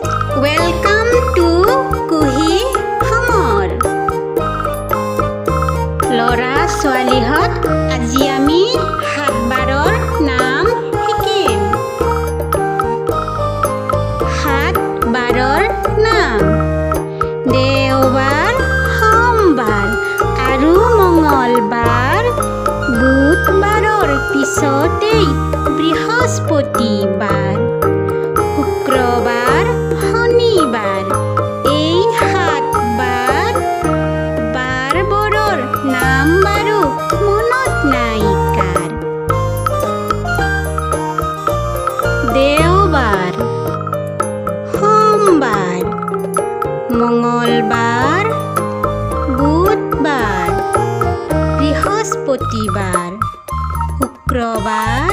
Welcome to কুহি সমৰ। ল'ৰা ছোৱালীহঁত, আজি আমি সাতবাৰৰ নাম শিকিম। সাত বাৰৰ নাম: দেওবাৰ, সোমবাৰ আৰু মঙলবাৰ, বুধবাৰৰ পিছতেই বৃহস্পতিবাৰ, শুক্ৰবাৰ, শনিবাৰ, এই সাতবাৰ। বাৰবোৰৰ নাম বাৰু মনত নাই কাৰ? দেওবাৰ, সোমবাৰ, মঙলবাৰ, বুধবাৰ, বৃহস্পতিবাৰ, শুক্ৰবাৰ।